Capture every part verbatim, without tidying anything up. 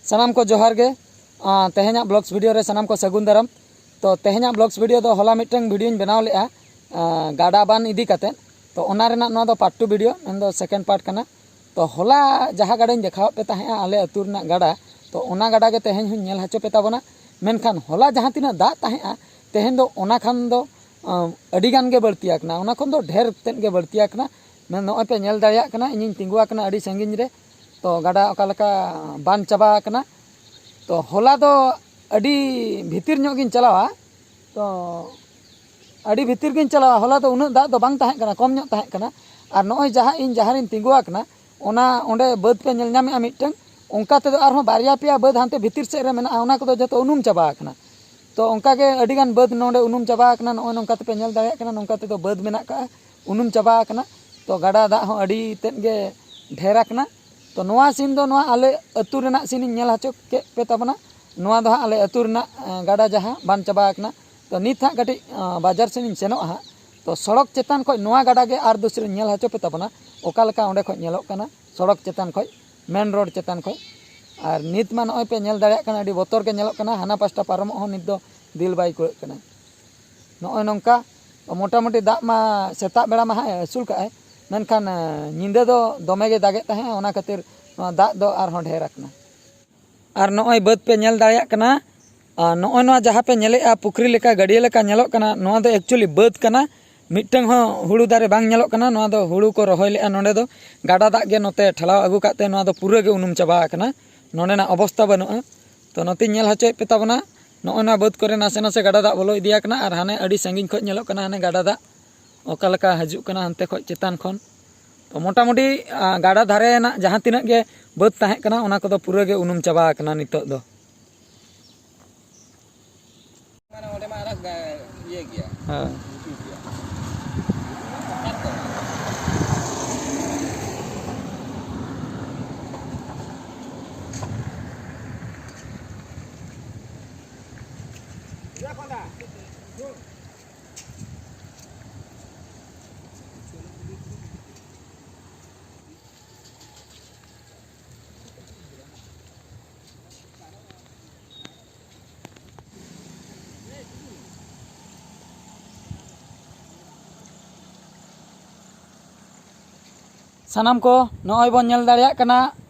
ᱥᱟᱱᱟᱢ ᱠᱚ ᱡᱚᱦᱟᱨ ᱜᱮ᱾ ᱟᱸ, ᱛᱮᱦᱮᱧᱟᱜ ᱵᱞᱚᱜᱥ ᱵᱷᱤᱰᱤᱭᱳ ᱨᱮ ᱥᱟᱱᱟᱢ ᱠᱚ ᱥᱟᱹᱜᱩᱱ ᱫᱟᱨᱟᱢ᱾ ᱛᱚ, ᱛᱮᱦᱮᱧᱟᱜ ᱵᱞᱚᱜᱥ ᱵᱷᱤᱰᱤᱭᱳ ᱫᱚ ᱦᱚᱞᱟ ᱢᱤᱫᱴᱟᱝ ᱵᱷᱤᱰᱤᱭᱳᱧ ᱵᱮᱱᱟᱣ ᱞᱮᱫᱼᱟ, ᱟᱸ, ᱜᱟᱰᱟ ᱵᱟᱱ ᱤᱫᱤ ᱠᱟᱛᱮᱫ᱾ ᱛᱚ, ᱚᱱᱟ ᱨᱮᱱᱟᱜ ᱱᱚᱣᱟ ᱫᱚ ᱯᱟᱨᱴ ᱴᱩ ᱵᱷᱤᱰᱤᱭᱳ, ᱢᱮᱱᱫᱚ ᱥᱮᱠᱮᱱᱰ ᱯᱟᱨᱴ ᱠᱟᱱᱟ᱾ ᱛᱚ, ᱦᱚᱞᱟ ᱡᱟᱦᱟᱸ ᱜᱟᱰᱟᱧ ᱫᱮᱠᱷᱟᱣᱟᱫ ᱯᱮ ᱛᱟᱦᱮᱸᱜᱼᱟ ᱟᱞᱮ ᱟᱹᱛᱩ ᱨᱮᱱᱟᱜ ᱜᱟᱰᱟ, ᱛᱚ, ᱚᱱᱟ ᱜᱟᱰᱟ ᱜᱮ ᱛᱮᱦᱮᱧ ᱦᱚᱸᱧ ᱧᱮᱞ ᱦᱚᱪᱚ ᱯᱮ ᱛᱟᱵᱚᱱᱟ᱾ ᱢᱮᱱᱠᱷᱟᱱ ᱦᱚᱞᱟ ᱡᱟᱦᱟᱸ ᱛᱤᱱᱟᱹᱜ ᱫᱟᱜ ᱛᱟᱦᱮᱸᱜᱼᱟ, ᱛᱮᱦᱮᱧ ᱫᱚ ᱚᱱᱟ ᱠᱷᱟᱱ ᱫᱚ, ᱟᱸ, ᱟᱹᱰᱤ ᱜᱟᱱ ᱜᱮ ᱵᱟᱹᱲᱛᱤ ᱟᱠᱟᱱᱟ, ᱚᱱᱟ ᱠᱷᱚᱱ ᱫᱚ ᱰᱷᱮᱨ ᱛᱮᱫ ᱜᱮ ᱵᱟᱹᱲᱛᱤ ᱟᱠᱟᱱᱟ᱾ ᱢᱮᱱ, ᱱᱚᱜᱼᱚᱭ ᱯᱮ ᱧᱮᱞ ᱫᱟᱲᱮᱭᱟᱜ ᱠᱟᱱᱟ, ᱤᱧᱤᱧ ᱛᱤᱸᱜᱩ ᱟᱠᱟᱱᱟ ᱟᱹᱰᱤ ᱥᱟᱺᱜᱤᱧ ᱨᱮ᱾ ᱛᱚ, ᱜᱟᱰᱟ ᱚᱠᱟ ᱞᱮᱠᱟ ᱵᱟᱱ ᱪᱟᱵᱟ ᱟᱠᱟᱱᱟ᱾ ᱛᱚ, ᱦᱚᱞᱟ ᱫᱚ ᱟᱹᱰᱤ ᱵᱷᱤᱛᱤᱨ ᱧᱚᱜ ᱜᱤᱧ ᱪᱟᱞᱟᱣᱟ᱾ ᱛᱚ, ᱟᱹᱰᱤ ᱵᱷᱤᱛᱤᱨ ᱜᱤᱧ ᱪᱟᱞᱟᱣᱟ᱾ ᱦᱚᱞᱟ ᱫᱚ ᱩᱱᱟᱹᱜ ᱫᱟᱜ ᱫᱚ ᱵᱟᱝ ᱛᱟᱦᱮᱸ ᱠᱟᱱᱟ, ᱠᱚᱢ ᱧᱚᱜ ᱛᱟᱦᱮᱸ ᱠᱟᱱᱟ᱾ ᱟᱨ ᱱᱚᱜᱼᱚᱭ ᱡᱟᱦᱟᱸ ᱤᱧ ᱡᱟᱦᱟᱸ ᱨᱤᱧ ᱛᱤᱸᱜᱩ ᱟᱠᱟᱱᱟ, ᱚᱱᱟ ᱚᱸᱰᱮ ᱵᱟᱹᱫᱽ ᱯᱮ ᱧᱮᱞ ᱧᱟᱢᱮᱫᱼᱟ ᱢᱤᱫᱴᱟᱝ, ᱚᱱᱠᱟ ᱛᱮᱫᱚ ᱟᱨᱦᱚᱸ ᱵᱟᱨᱭᱟ ᱯᱮᱭᱟ ᱵᱟᱹᱫᱽ ᱦᱟᱱᱛᱮ ᱵᱷᱤᱛᱤᱨ ᱥᱮᱫ ᱨᱮ ᱢᱮᱱᱟᱜᱼᱟ, ᱚᱱᱟ ᱠᱚᱫᱚ ᱡᱚᱛᱚ ᱩᱱᱩᱢ ᱪᱟᱵᱟ ᱟᱠᱟᱱᱟ᱾ ᱛᱚ, ᱚᱱᱠᱟ ᱜᱮ ᱟᱹᱰᱤ ᱜᱟᱱ ᱵᱟᱹᱫᱽ ᱱᱚᱰᱮ ᱩᱱᱩᱢ ᱪᱟᱵᱟ ᱟᱠᱟᱱᱟ᱾ ᱱᱚᱜᱼᱚᱭ ᱱᱚᱝᱠᱟ ᱛᱮᱯᱮ ᱧᱮᱞ ᱫᱟᱲᱮᱭᱟᱜ ᱠᱟᱱᱟ, ᱱᱚᱝᱠᱟ ᱛᱮᱫᱚ ᱵᱟᱹᱫᱽ ᱢᱮᱱᱟᱜ ᱠᱟᱜᱼᱟ, ᱩᱱᱩᱢ ᱪᱟᱵᱟ ᱟᱠᱟᱱᱟ᱾ ᱛᱚ, ᱜᱟᱰᱟ ᱫᱟᱜ ᱦᱚᱸ ᱟᱹᱰᱤ ᱛᱮᱫ ᱜᱮ ᱰᱷᱮᱨ ᱟᱠᱟᱱᱟ᱾ ᱛᱚ, ᱱᱚᱣᱟ ᱥᱤᱱ ᱫᱚ ᱱᱚᱣᱟ ᱟᱞᱮ ᱟᱹᱛᱩ ᱨᱮᱱᱟᱜ ᱥᱤᱱ ᱤᱧ ᱧᱮᱞ ᱦᱚᱪᱚ ᱠᱮᱫ ᱯᱮ ᱛᱟᱵᱚᱱᱟ᱾ ᱱᱚᱣᱟ ᱫᱚ ᱦᱟᱸᱜ ᱟᱞᱮ ᱟᱹᱛᱩ ᱨᱮᱱᱟᱜ, ᱮᱸ, ᱜᱟᱰᱟ ᱡᱟᱦᱟᱸ ᱵᱟᱱ ᱪᱟᱵᱟ ᱟᱠᱟᱱᱟ᱾ ᱛᱚ, ᱱᱤᱛ ᱦᱟᱸᱜ ᱠᱟᱹᱴᱤᱡ, ᱮᱸ, ᱵᱟᱡᱟᱨ ᱥᱮᱱ ᱤᱧ ᱥᱮᱱᱚᱜᱼᱟ ᱦᱟᱸᱜ᱾ ᱛᱚ, ᱥᱚᱲᱚᱠ ᱪᱮᱛᱟᱱ ᱠᱷᱚᱱ ᱱᱚᱣᱟ ᱜᱟᱰᱟ ᱜᱮ ᱟᱨ ᱫᱩᱥᱨᱟᱧ ᱧᱮᱞ ᱦᱚᱪᱚ ᱯᱮ ᱛᱟᱵᱚᱱᱟ, ᱚᱠᱟ ᱞᱮᱠᱟ ᱚᱸᱰᱮ ᱠᱷᱚᱱ ᱧᱮᱞᱚᱜ ᱠᱟᱱᱟ ᱥᱚᱲᱚᱠ ᱪᱮᱛᱟᱱ ᱠᱷᱚᱱ, ᱢᱮᱱ ᱨᱳᱰ ᱪᱮᱛᱟᱱ ᱠᱷᱚᱱ᱾ ᱟᱨ ᱱᱤᱛ ᱢᱟ ᱱᱚᱜᱼᱚᱭ ᱯᱮ ᱧᱮᱞ ᱫᱟᱲᱮᱭᱟᱜ ᱠᱟᱱᱟ, ᱟᱹᱰᱤ ᱵᱚᱛᱚᱨ ᱜᱮ ᱧᱮᱞᱚᱜ ᱠᱟᱱᱟ, ᱦᱟᱱᱟ ᱯᱟᱥᱴᱟ ᱯᱟᱨᱚᱢᱚᱜ ᱦᱚᱸ ᱱᱤᱛ ᱫᱚ ᱫᱤᱞ ᱵᱟᱭ ᱠᱩᱲᱟᱹᱜ ᱠᱟᱱᱟ᱾ ᱱᱚᱜᱼᱚᱭ ᱱᱚᱝᱠᱟ ᱢᱚᱴᱟᱢᱩᱴᱤ ᱫᱟᱜ ᱢᱟ ᱥᱮᱛᱟᱜ ᱵᱮᱲᱟ ᱢᱟ ᱦᱟᱸᱜ ᱮ ᱟᱹᱥᱩᱞ ᱠᱟᱜᱼᱟᱭ, ᱢᱮᱱᱠᱷᱟᱱ, ᱮᱸ, ᱧᱤᱫᱟᱹ ᱫᱚ ᱫᱚᱢᱮ ᱜᱮ ᱫᱟᱜᱮᱫ ᱛᱟᱦᱮᱸᱜᱼᱟ, ᱚᱱᱟ ᱠᱷᱟᱹᱛᱤᱨ ᱱᱚᱣᱟ ᱫᱟᱜ ᱫᱚ ᱟᱨᱦᱚᱸ ᱰᱷᱮᱨ ᱟᱠᱟᱱᱟ᱾ ᱟᱨ ᱱᱚᱜᱼᱚᱭ ᱵᱟᱹᱫᱽ ᱯᱮ ᱧᱮᱞ ᱫᱟᱲᱮᱭᱟᱜ ᱠᱟᱱᱟ, ᱟᱨ ᱱᱚᱜᱼᱚᱭ ᱱᱚᱣᱟ ᱡᱟᱦᱟᱸ ᱯᱮ ᱧᱮᱞᱮᱫᱼᱟ ᱯᱩᱠᱷᱨᱤ ᱞᱮᱠᱟ, ᱜᱟᱹᱰᱭᱟᱹ ᱞᱮᱠᱟ ᱧᱮᱞᱚᱜ ᱠᱟᱱᱟ, ᱱᱚᱣᱟ ᱫᱚ actually ᱵᱟᱹᱫᱽ ᱠᱟᱱᱟ᱾ ᱢᱤᱫᱴᱟᱝ ᱦᱚᱸ ᱦᱩᱲᱩ ᱫᱟᱨᱮ ᱵᱟᱝ ᱧᱮᱞᱚᱜ ᱠᱟᱱᱟ᱾ ᱱᱚᱣᱟ ᱫᱚ ᱦᱩᱲᱩ ᱠᱚ ᱨᱚᱦᱚᱭ ᱞᱮᱫᱼᱟ ᱱᱚᱸᱰᱮ ᱫᱚ᱾ ᱜᱟᱰᱟ ᱫᱟᱜ ᱜᱮ ᱱᱚᱛᱮ ᱴᱷᱮᱞᱟᱣ ᱟᱹᱜᱩ ᱠᱟᱜ ᱛᱮ ᱱᱚᱣᱟ ᱫᱚ ᱯᱩᱨᱟᱹ ᱜᱮ ᱩᱱᱩᱢ ᱪᱟᱵᱟ ᱟᱠᱟᱱᱟ, ᱱᱚᱸᱰᱮᱱᱟᱜ ᱚᱵᱚᱥᱛᱟ ᱵᱟᱹᱱᱩᱜᱼᱟ᱾ ᱛᱚ, ᱱᱚᱛᱮᱧ ᱧᱮᱞ ᱦᱚᱪᱚᱭᱮᱫ ᱯᱮ ᱛᱟᱵᱚᱱᱟ, ᱱᱚᱜᱼᱚᱭ ᱱᱚᱣᱟ ᱵᱟᱹᱫᱽ ᱠᱚᱨᱮ ᱱᱟᱥᱮ ᱱᱟᱥᱮ ᱜᱟᱰᱟ ᱫᱟᱜ ᱵᱚᱞᱚ ᱤᱫᱤ ᱟᱠᱟᱱᱟ, ᱟᱨ ᱦᱟᱱᱮ ᱟᱹᱰᱤ ᱥᱟᱺᱜᱤᱧ ᱠᱷᱚᱱ ᱧᱮᱞᱚᱜ ᱠᱟᱱᱟ ᱦᱟᱱᱮ ᱜᱟᱰᱟ ᱫᱟᱜ ᱚᱠᱟ ᱞᱮᱠᱟ ᱦᱤᱡᱩᱜ ᱠᱟᱱᱟ ᱦᱟᱱᱛᱮ ᱠᱷᱚᱱ ᱪᱮᱛᱟᱱ ᱠᱷᱚᱱ᱾ ᱛᱚ, ᱢᱚᱴᱟᱢᱩᱴᱤ, ᱟ, ᱜᱟᱰᱟ ᱫᱷᱟᱨᱮ ᱨᱮᱱᱟᱜ ᱡᱟᱦᱟᱸ ᱛᱤᱱᱟᱹᱜ ᱜᱮ ᱵᱟᱹᱫᱽ ᱛᱟᱦᱮᱸ ᱠᱟᱱᱟ, ᱚᱱᱟ ᱠᱚᱫᱚ ᱯᱩᱨᱟᱹ ᱜᱮ ᱩᱱᱩᱢ ᱪᱟᱵᱟ ᱟᱠᱟᱱᱟ ᱱᱤᱛᱚᱜ ᱫᱚ᱾ ᱢᱟᱱᱮ ᱚᱸᱰᱮ ᱢᱟ ᱟᱨᱟᱜ ᱜᱟ-, ᱤᱭᱟᱹ ᱜᱮᱭᱟ᱾ ᱦᱮᱸ᱾ ᱩᱪᱩ ᱜᱮᱭᱟ᱾ ᱥᱟᱱᱟᱢ ᱠᱚ ᱱᱚᱜᱼᱚᱭ ᱵᱚᱱ ᱧᱮᱞ ᱫᱟᱲᱮᱭᱟᱜ ᱠᱟᱱᱟ,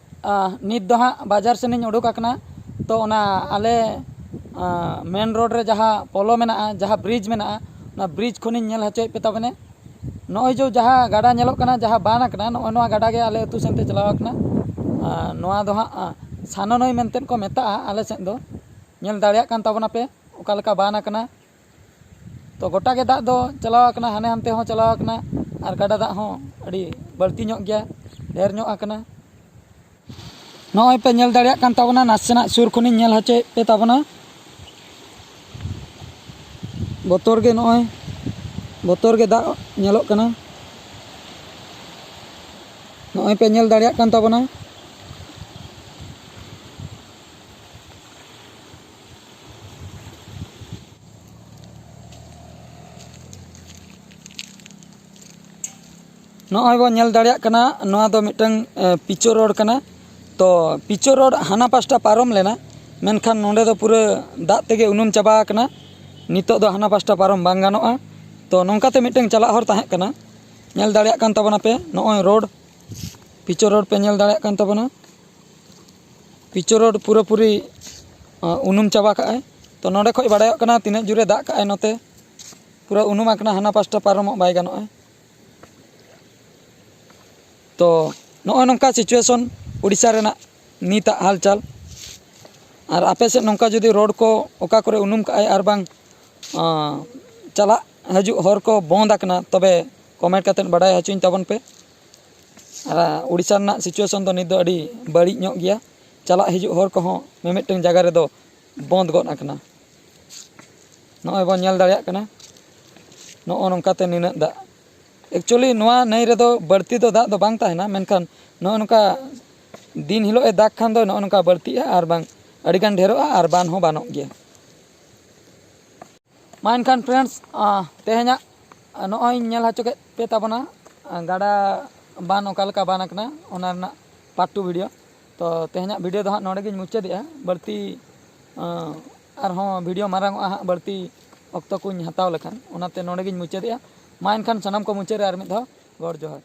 ᱟᱸ, ᱱᱤᱛ ᱫᱚ ᱦᱟᱸᱜ ᱵᱟᱡᱟᱨ ᱥᱮᱱᱤᱧ ᱩᱰᱩᱠ ᱟᱠᱟᱱᱟ᱾ ᱛᱚ ᱚᱱᱟ ᱟᱞᱮ, ᱟᱸ, ᱢᱮᱱ ᱨᱳᱰ ᱨᱮ ᱡᱟᱦᱟᱸ ᱯᱳᱞᱳ ᱢᱮᱱᱟᱜᱼᱟ, ᱡᱟᱦᱟᱸ ᱵᱨᱤᱡᱽ ᱢᱮᱱᱟᱜᱼᱟ, ᱚᱱᱟ ᱵᱨᱤᱡᱽ ᱠᱷᱚᱱᱤᱧ ᱧᱮᱞ ᱦᱚᱪᱚᱭᱮᱫ ᱯᱮ ᱛᱟᱵᱚᱱᱟ᱾ ᱱᱚᱜᱼᱚᱭ ᱡᱮ ᱡᱟᱦᱟᱸ ᱜᱟᱰᱟ ᱧᱮᱞᱚᱜ ᱠᱟᱱᱟ, ᱡᱟᱦᱟᱸ ᱵᱟᱱ ᱟᱠᱟᱱᱟ, ᱱᱚᱜᱼᱚᱭ ᱱᱚᱣᱟ ᱜᱟᱰᱟ ᱜᱮ ᱟᱞᱮ ᱟᱹᱛᱩ ᱥᱮᱱᱛᱮ ᱪᱟᱞᱟᱣ ᱟᱠᱟᱱᱟ᱾ ᱟᱨ ᱱᱚᱣᱟ ᱫᱚ ᱦᱟᱸᱜ, ᱟᱸ, ᱥᱟᱱᱚ ᱱᱟᱹᱭ ᱢᱮᱱᱛᱮ ᱠᱚ ᱢᱮᱛᱟᱜᱼᱟ ᱟᱞᱮ ᱥᱮᱫ ᱫᱚ᱾ ᱧᱮᱞ ᱫᱟᱲᱮᱭᱟᱜ ᱠᱟᱱ ᱛᱟᱵᱚᱱᱟᱯᱮ ᱚᱠᱟ ᱞᱮᱠᱟ ᱵᱟᱱ ᱟᱠᱟᱱᱟ᱾ ᱛᱚ ᱜᱚᱴᱟ ᱜᱮ ᱫᱟᱜ ᱫᱚ ᱪᱟᱞᱟᱣ ᱟᱠᱟᱱᱟ, ᱦᱟᱱᱮ ᱦᱟᱱᱛᱮ ᱦᱚᱸ ᱪᱟᱞᱟᱣ ᱟᱠᱟᱱᱟ, ᱟᱨ ᱜᱟᱰᱟ ᱫᱟᱜ ᱦᱚᱸ ᱟᱹᱰᱤ ᱵᱟᱹᱲᱛᱤ ᱧᱚᱜ ᱜᱮᱭᱟ, ᱰᱷᱮᱨ ᱧᱚᱜ ᱟᱠᱟᱱᱟ᱾ ᱱᱚᱜᱼᱚᱭ ᱯᱮ ᱧᱮᱞ ᱫᱟᱲᱮᱭᱟᱜ ᱠᱟᱱ ᱛᱟᱵᱚᱱᱟ, ᱱᱟᱥᱮᱱᱟᱜ ᱥᱩᱨ ᱠᱷᱚᱱᱤᱧ ᱧᱮᱞ ᱦᱚᱪᱚᱭᱮᱫ ᱯᱮ ᱛᱟᱵᱚᱱᱟ᱾ ᱵᱚᱛᱚᱨ ᱜᱮ ᱱᱚᱜᱼᱚᱭ, ᱵᱚᱛᱚᱨ ᱜᱮ ᱫᱟᱜ ᱧᱮᱞᱚᱜ ᱠᱟᱱᱟ᱾ ᱱᱚᱜᱼᱚᱭ ᱯᱮ ᱧᱮᱞ ᱫᱟᱲᱮᱭᱟᱜ ᱠᱟᱱ ᱛᱟᱵᱚᱱᱟ᱾ ᱱᱚᱜᱼᱚᱭ ᱵᱚᱱ ᱧᱮᱞ ᱫᱟᱲᱮᱭᱟᱜ ᱠᱟᱱᱟ, ᱱᱚᱣᱟ ᱫᱚ ᱢᱤᱫᱴᱟᱝ, ᱮ, ᱯᱤᱪ ᱨᱳᱰ ᱠᱟᱱᱟ᱾ ᱛᱚ ᱯᱤᱪ ᱨᱳᱰ ᱦᱟᱱᱟ ᱯᱟᱥᱴᱟ ᱯᱟᱨᱚᱢ ᱞᱮᱱᱟ, ᱢᱮᱱᱠᱷᱟᱱ ᱱᱚᱸᱰᱮ ᱫᱚ ᱯᱩᱨᱟᱹ ᱫᱟᱜ ᱛᱮᱜᱮ ᱩᱱᱩᱢ ᱪᱟᱵᱟ ᱟᱠᱟᱱᱟ᱾ ᱱᱤᱛᱚᱜ ᱫᱚ ᱦᱟᱱᱟ ᱯᱟᱥᱴᱟ ᱯᱟᱨᱚᱢ ᱵᱟᱝ ᱜᱟᱱᱚᱜᱼᱟ᱾ ᱛᱚ ᱱᱚᱝᱠᱟᱛᱮ ᱢᱤᱫᱴᱟᱝ ᱪᱟᱞᱟᱜ ᱦᱚᱨ ᱛᱟᱦᱮᱸ ᱠᱟᱱᱟ᱾ ᱧᱮᱞ ᱫᱟᱲᱮᱭᱟᱜ ᱠᱟᱱ ᱛᱟᱵᱚᱱᱟᱯᱮ, ᱱᱚᱜᱼᱚᱭ ᱨᱳᱰ, ᱯᱤᱪ ᱨᱳᱰ ᱯᱮ ᱧᱮᱞ ᱫᱟᱲᱮᱭᱟᱜ ᱠᱟᱱ ᱛᱟᱵᱚᱱᱟ᱾ ᱯᱤᱪ ᱨᱳᱰ ᱯᱩᱨᱟᱹᱯᱩᱨᱤ, ᱟ, ᱩᱱᱩᱢ ᱪᱟᱵᱟ ᱠᱟᱜᱼᱟᱭ᱾ ᱛᱚ ᱱᱚᱸᱰᱮ ᱠᱷᱚᱡ ᱵᱟᱲᱟᱭᱚᱜ ᱠᱟᱱᱟ ᱛᱤᱱᱟᱹᱜ ᱡᱳᱨᱮ ᱫᱟᱜ ᱠᱟᱜᱼᱟᱭ ᱱᱚᱛᱮ᱾ ᱯᱩᱨᱟᱹ ᱩᱱᱩᱢ ᱟᱠᱟᱱᱟ, ᱦᱟᱱᱟ ᱯᱟᱥᱴᱟ ᱯᱟᱨᱚᱢᱚᱜ ᱵᱟᱭ ᱜᱟᱱᱚᱜᱼᱟ᱾ ᱛᱚ ᱱᱚᱜᱼᱚᱭ ᱱᱚᱝᱠᱟ situation ᱳᱰᱤᱥᱟ ᱨᱮᱱᱟᱜ ᱱᱤᱛᱟᱜ ᱦᱟᱞᱪᱟᱞ᱾ ᱟᱨ ᱟᱯᱮ ᱥᱮᱫ ᱱᱚᱝᱠᱟ ᱡᱩᱫᱤ ᱨᱳᱰ ᱠᱚ ᱚᱠᱟ ᱠᱚᱨᱮ ᱩᱱᱩᱢ ᱠᱟᱜᱼᱟᱭ ᱟᱨ ᱵᱟᱝ, ᱟᱸ, ᱪᱟᱞᱟᱜ ᱦᱤᱡᱩᱜ ᱦᱚᱨ ᱠᱚ ᱵᱚᱱᱫ ᱟᱠᱟᱱᱟ, ᱛᱚᱵᱮ comment ᱠᱟᱛᱮᱫ ᱵᱟᱰᱟᱭ ᱦᱚᱪᱚᱧ ᱛᱟᱵᱚᱱ ᱯᱮ᱾ ᱟᱨ ᱳᱰᱤᱥᱟ ᱨᱮᱱᱟᱜ situation ᱫᱚ ᱱᱤᱛ ᱫᱚ ᱟᱹᱰᱤ ᱵᱟᱹᱲᱤᱡ ᱧᱚᱜ ᱜᱮᱭᱟ᱾ ᱪᱟᱞᱟᱜ ᱦᱤᱡᱩᱜ ᱦᱚᱨ ᱠᱚᱦᱚᱸ ᱢᱤᱢᱤᱫᱴᱟᱝ ᱡᱟᱭᱜᱟ ᱨᱮᱫᱚ ᱵᱚᱱᱫ ᱜᱚᱫ ᱟᱠᱟᱱᱟ᱾ ᱱᱚᱜᱼᱚᱭ ᱵᱚᱱ ᱧᱮᱞ ᱫᱟᱲᱮᱭᱟᱜ ᱠᱟᱱᱟ, ᱱᱚᱜᱼᱚ ᱱᱚᱝᱠᱟᱛᱮ ᱱᱤᱱᱟᱹᱜ ᱫᱟᱜ᱾ Actually ᱱᱚᱣᱟ ᱱᱟᱹᱭ ᱨᱮᱫᱚ ᱵᱟᱹᱲᱛᱤ ᱫᱚ ᱫᱟᱜ ᱫᱚ ᱵᱟᱝ ᱛᱟᱦᱮᱱᱟ, ᱢᱮᱱᱠᱷᱟᱱ ᱱᱚᱜᱼᱚ ᱱᱚᱝᱠᱟ ᱫᱤᱱ ᱦᱤᱞᱳᱜ ᱮ ᱫᱟᱜᱽ ᱠᱷᱟᱱ ᱫᱚ ᱱᱚᱜᱼᱚ ᱱᱚᱝᱠᱟ ᱵᱟᱹᱲᱛᱤᱜᱼᱟ, ᱟᱨ ᱵᱟᱝ ᱟᱹᱰᱤᱜᱟᱱ ᱰᱷᱮᱨᱚᱜᱼᱟ, ᱟᱨ ᱵᱟᱱ ᱦᱚᱸ ᱵᱟᱱᱚᱜ ᱜᱮᱭᱟ᱾ ᱢᱟ ᱮᱱᱠᱷᱟᱱ friends, ᱟᱸ, ᱛᱮᱦᱮᱧᱟᱜ, ᱟᱸ, ᱱᱚᱜᱼᱚᱭ ᱤᱧ ᱧᱮᱞ ᱦᱚᱪᱚ ᱠᱮᱫ ᱯᱮ ᱛᱟᱵᱚᱱᱟ, ᱟᱸ, ᱜᱟᱰᱟ ᱵᱟᱱ ᱚᱠᱟ ᱞᱮᱠᱟ ᱵᱟᱱ ᱟᱠᱟᱱᱟ, ᱚᱱᱟ ᱨᱮᱱᱟᱜ part two video᱾ ᱛᱚ ᱛᱮᱦᱮᱧᱟᱜ video ᱫᱚ ᱦᱟᱸᱜ ᱱᱚᱰᱮ ᱜᱤᱧ ᱢᱩᱪᱟᱹᱫᱮᱜᱼᱟ᱾ ᱵᱟᱹᱲᱛᱤ, ᱟᱸ, ᱟᱨᱦᱚᱸ video ᱢᱟᱨᱟᱝᱚᱜᱼᱟ ᱦᱟᱸᱜ, ᱵᱟᱹᱲᱛᱤ ᱚᱠᱛᱚ ᱠᱚᱧ ᱦᱟᱛᱟᱣ ᱞᱮᱠᱷᱟᱱ, ᱚᱱᱟᱛᱮ ᱱᱚᱰᱮ ᱜᱤᱧ ᱢᱩᱪᱟᱹᱫᱮᱜᱼᱟ᱾ ᱢᱟ ᱮᱱᱠᱷᱟᱱ ᱥᱟᱱᱟᱢ ᱠᱚ ᱢᱩᱪᱟᱹᱫ ᱨᱮ ᱟᱨ ᱢᱤᱫ ᱫᱷᱟᱣ ᱜᱚᱰ ᱡᱚᱦᱟᱨ᱾